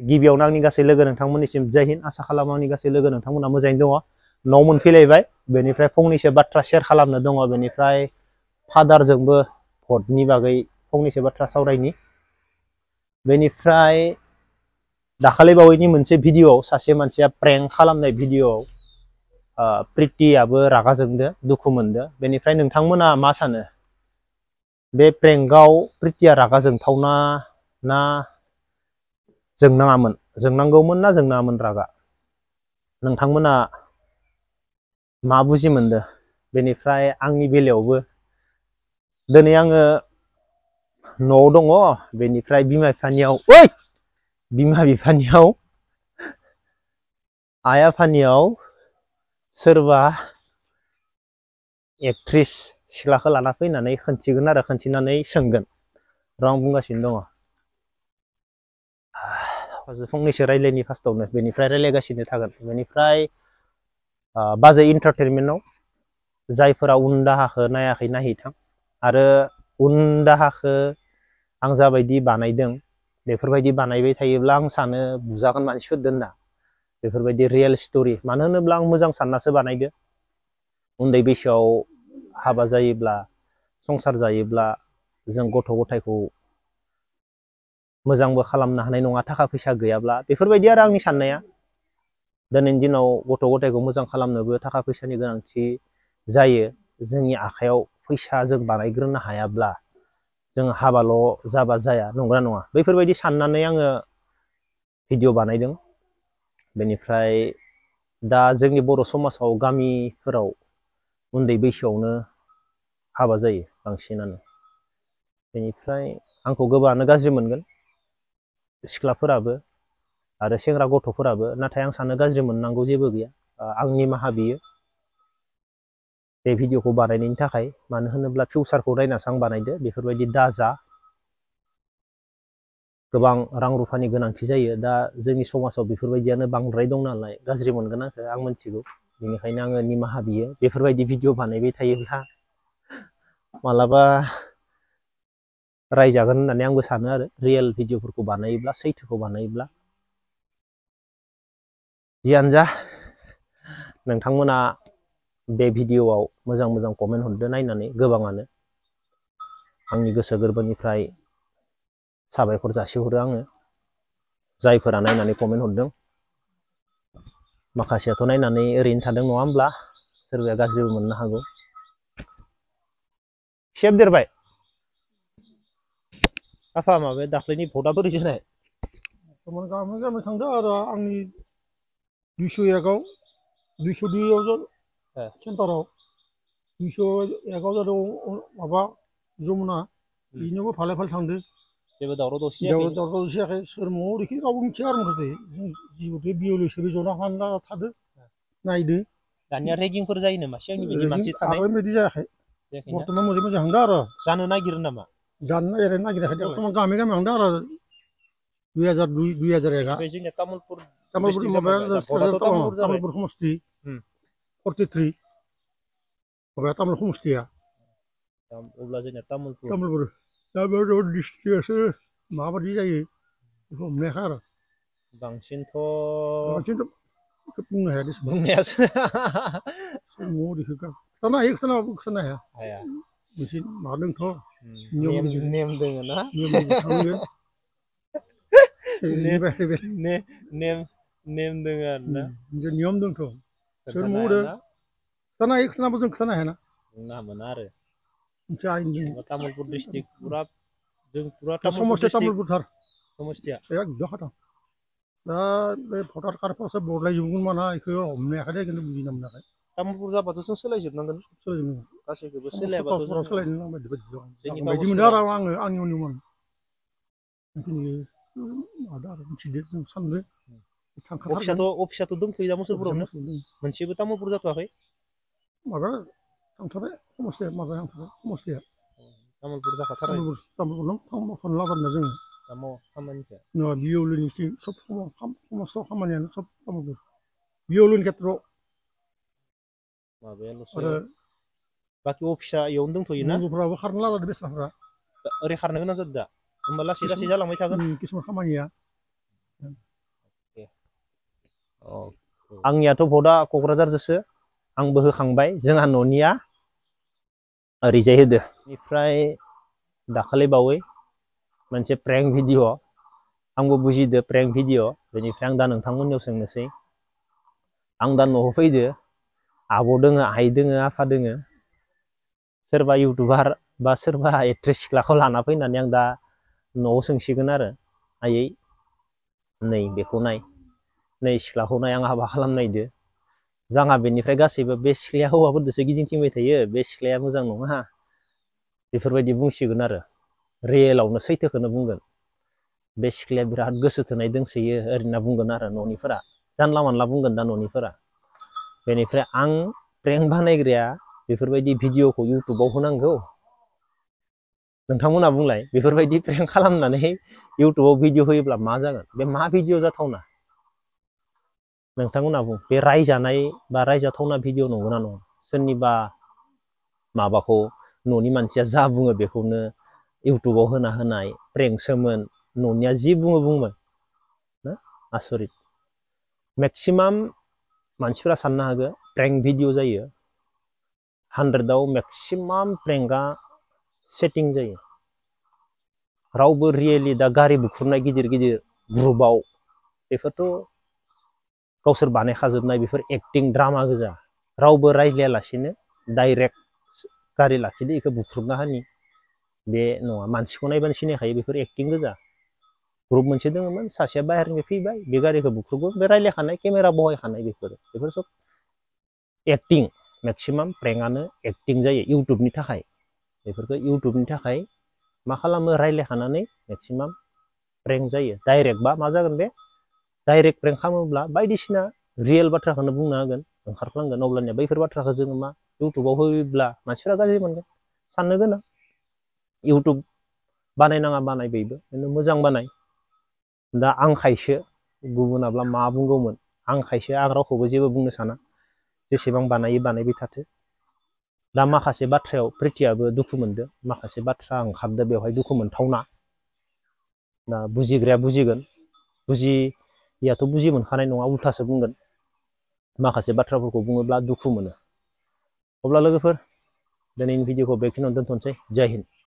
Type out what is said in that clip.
गिबियावनो आंनि गासै लोगो नोंथांमोननिसिम जय हिन्द आसा खालामो आंनि गासै लोगो नोंथांमोना मोजाङैनो दङ न'आव मोनफैलायबाय बेनिफ्राय फंनैसो बाथ्रा शेयार खालामनो दङ बेनिफ्राय फादारजोंबो भटनि बागै फंनैसो बाथ्रा सावरायनि बेनिफ्राय दाखालि बावैनि मोनसे भिडिअआव सासे मानसिया प्रेंक खालामनाय भिडिअआव प्रितियाबो रागा जोंदो दुखु मोनदो बेनिफ्राय नोंथांमोना मा सानो बे प्रेंकआव प्रितिया रागा जोंथावना ना जोंनाङामोन जोंनांगौमोन ना जोंनाङामोन रागा नोंथांमोना मा बुजि मोनदो बेनिफ्राय आंनि बेलायावबो दिनै आङो न'आव दङ बेनिफ्राय बिमा बिफानियाव आइ आफानियाव सोरबा एक्ट्रिस सिख्लाखौ लाना फैनानै खोन्थिगोन आरो खोन्थिनानै सोंगोन र' आं बुंगासिनो दङ फंनैसो रायलायनि फार्स्टआवनो बेनिफ्राय रायलायगासिनो थागोन बेनिफ्राय बाजै इन्टारटेनमेन्टआव जायफोरा उन दाहाखौ नायाखै नायहैथां आरो उन दाहाखौ आं जाबायदि बानायदों बेफोरबायदि बानायबाय थायोब्ला आं सानो बुजागोन मानसिफोरदों होनना बेफोरबायदि रियेल स्ट'रि मानो होनोब्ला आं मोजां साननासो बानायदो उन्दै बैसोआव हाबा जायोब्ला संसार जायोब्ला जों गथ' गथायखौ मोजांबो खालामनो हानाय नङा थाखा फैसा गैयाब्ला बेफोरबायदि आरो आंनि साननाया दिनैनि दिनाव गथ' गथायखौ मोजां खालामनोबो थाखा फैसानि गोनांथि जायो जोंनि आखायाव फैसा जों बानायग्रोनो हायाब्ला जों हाबाल' जाबा जाया नंगौना नङा बैफोरबायदि साननानै आङो भिडिअ बानायदों बेनिफ्राय दा जोंनि बर' समाजाव गामिफोराव उन्दै बैसोआवनो हाबा जायो बांसिनानो बेनिफ्राय आंखौ गोबाङानो गाज्रि मोनगोन सिख्लाफोराबो आरो सेंग्रा गथ'फोराबो नाथाय आं सानो गाज्रि मोननांगौ जेबो गैया आं निमाहा बियो बे भिडिअखौ बानायनायनि थाखाय मानो होनोब्ला फिउचारखौ नायनासो आं बानायदो बेफोरबायदि दाजा गोबां रां रुफानि गोनांथि जायो दा जोंनि समाजाव बेफोरबायदियानो बांद्राय दं नालाय गाज्रि मोनगोन आं मिथिगौ बेनिखायनो आङो निमाहा बियो बेफोरबायदि भिडिअ बानायबाय थायोब्ला मालाबा रायजागोन होननानै आंबो सानो आरो रियेल भिडिअफोरखौ बानायोब्ला सैथोखौ बानायोब्ला जियानो जा नोंथांमोना बे भिडिअआव मोजां मोजां कमेन्ट हरदो नायनानै गोबाङानो आंनि गोसो गोरबोनिफ्राय साबायखर जासिहरो आङो जायफोरा नायनानै कमेन्ट हरदों माखासेयाथ' नायनानै ओरैनो थादों नङा होमब्ला सोरबाया गाज्रिबो मोननो हागौ सेब देरबाय आफा माबाया दाख्लैनि भटआ बोरै जानाय गाहामै जाबाय थांदों आरो आंनि 201आव 202आव सेन्टाराव 201आव जादों माबा जमुना बेनोबो फाले फाले थांदों जेबो दावराव दावसि जायाखै सोर मावो बेखौ रावबो मिथिया आरो मथथे जिबोथ' बिअल हिसाबै जना हाना थादो नायदो दानिया रेगिंफोर जायो नामा सिगांनि बायदि मानसि थानाय आगोलनि बायदि जायाखै बर्तमान मोजां मोजां हांदों आरो जानो नागिरो नामा जानो नागिराखै बर्तमान गामि गामि हांदों आरो 2001 जोंनिया तामुलपुर माबाया तामुलपुर समस्ति 43 माबाया तामुल समस्तिया अब्ला जोंनिया तामुलपुर दा बेयाव डिस्ट्रिक्टआसो माबायदि जायो बेखौ हमनायाखै आरो बांसिनथ' बुंनो हाया बुंनायासो खिथानो हायो खिथानो हाया मोनसे माबा दंथ' नेम दोङो ना नेम दोङो आरोना नियम दंथ' सोर मावदो खिथानो हायो खिथानाबो जों खिथानो हायाना बुंनो मोना आरो मोनसे आयेन दङ तामुलपुर डिस्ट्रिक्ट पुरा जों पुरा समस्या तामुलपुरथार समस्या एकदम खाथाम दा बे भटार कार्डफोरासो बदलायजोबगोन माना बेखौ हमनो हायाखै दे खिन्थु बुजिना मोनाखै तामुलपुर जाबाथ' जों सोलायजोबनांगोन गासैखौबो सोलायाबाथ' जों सोलायनो बायदि मोनदों आरो आङो आंनि अनुमान मादो आरो मिथिदो जों सानदो अफिसाथ' दंथ'यो दा मुसलपुरावनो मोनसेबो तामुलपुर जाथ'वाखै माबा थांथारबाय समस्तिया माबाया थांथारबाय समस्तिया तामुलपुर जाखाथारबाय तामुलपुर लागारना जोङो खामानिखौ बिअलनि सब समाजाव खामानियानो सब तामुलपुर बिअलनि खेत्रआव माबायाल'सो बाखि अफिसा इयावनो दंथ'योना बन्द'फ्राबो खारनो लागादो बेस्राफोरा ओरै खारनो गोनां जादों दा होमबा लासै लासै जालांबाय थागोन किसुमान खामानिया आंनियाथ' भटआ क'क्राझारजोंसो आंबो होखांबाय जोंहा न'निया ओरैजाय होदो बेनिफ्राय दाखालि बावै मोनसे प्रेंक भिडिअ आंबो बुजिदो प्रेंक भिडिअ बेनिफ्राय आं दा नोंथांमोननियाव सोंनोसै आं दा न'आव फैदो आब' दोङो आइ दोङो आफा दोङो सोरबा इउटुबार बा सोरबा एक्ट्रेस सिख्लाखौ लाना फैनानै आं दा न'आव सोंसिगोन आरो आयै नै बेखौ नाय नै सिख्लाखौ नाय आं हाबा खालामनायदो जोंहा बेनिफ्राय गासैबो बे सिख्लाया हौवाफोरदोसो गिदिंथिंबाय थायो बे सिख्लाया मोजां नङा बेफोरबायदि बुंसिगोन आरो रियेलावनो सैथोखौनो बुंगोन बे सिख्लाया बिराद गोसो थोनाय दोंसोयो ओरैना बुंगोन आरो न'निफोरा जानला मानला बुंगोन दा न'निफोरा बेनिफ्राय आं प्रेंक बानायग्राया बेफोरबायदि भिडिअखौ इउटुबाव होनांगौ नोंथांमोना बुंलाय बेफोरबायदि प्रेंक खालामनानै इउटुबाव भिडिअ होयोब्ला मा जागोन बे मा भिडिअ जाथावना नोंथांमोना बुं बे रायजानाय बा रायजाथावना भिडिअ नंगौना नङा सोरनिबा माबाखौ न'नि मानसिया जा बुङो बेखौनो इउटुबाव होना होनाय प्रेंकसोमोन न'निया जि बुङो बुंबाय ना आसरित मेक्सिमाम मानसिफोरा साननो हागौ प्रेंक भिडिअ जायो 100आव मेक्सिमाम प्रेंकआ सेटिं जायो रावबो रियेलि दा गारि बुख्रुबनाय गिदिर गिदिर ग्रुपआव बेफोरथ' गावसोर बानायखाजोबनाय बेफोर एक्टिं ड्रामा गोजा रावबो रायज्लायालासिनो डाइरेक्ट गारि लाखिदो बेखौ बुख्रुबना हानि बे नङा मानसिखौ नायबानो सिनायखायो बेफोर एक्टिं गोजा ग्रुप मोनसे दङमोन सासेया बाहेरनिफ्राय फैबाय बे गारिखौ बुख्रुबो बे रायज्लायखानाय केमेरा बहायखानाय बेफोर सब एक्टिं मेक्सिमाम प्रेंकआनो एक्टिं जायो इउटुबनि थाखाय बेफोरखौ इउटुबनि थाखाय मा खालामो रायज्लायखानानै मेक्सिमाम प्रेंक जायो डाइरेक्टबा मा जागोन बे डाइरेक्ट प्रेंक खालामोब्ला बायदिसिना रियेल बाथ्राखौनो बुंनो हागोन ओंखारफ्लांगोन अब्लानिया बैफोर बाथ्राखौ जोङो मा इउटुबाव होयोब्ला मानसिफोरा गाज्रि मोनगोन साननो गोनां इउटुब बानायनाङा बानायबायबो खिन्थु मोजां बानाय दा आं खायसो गुबुनाब्ला मा बुंगौमोन आं खायसो आं रावखौबो जेबो बुंनो साना जेसेबां बानायो बानायबाय थाथो दा माखासे बाथ्रायाव प्रिथियाबो दुखु मोनदों माखासे बाथ्रा ओंखारदो बेवहाय दुखु मोनथावना दा बुजिग्राया बुजिगोन बुजियियाथ' बुजि मोनखानाय नङा उल्थासो बुंगोन माखासे बाथ्राफोरखौ बुङोब्ला दुखु मोनो अब्ला लोगोफोर दिनैनि भिडिअखौ बेखिनियावनो दोनथ'नोसै जय हिन्द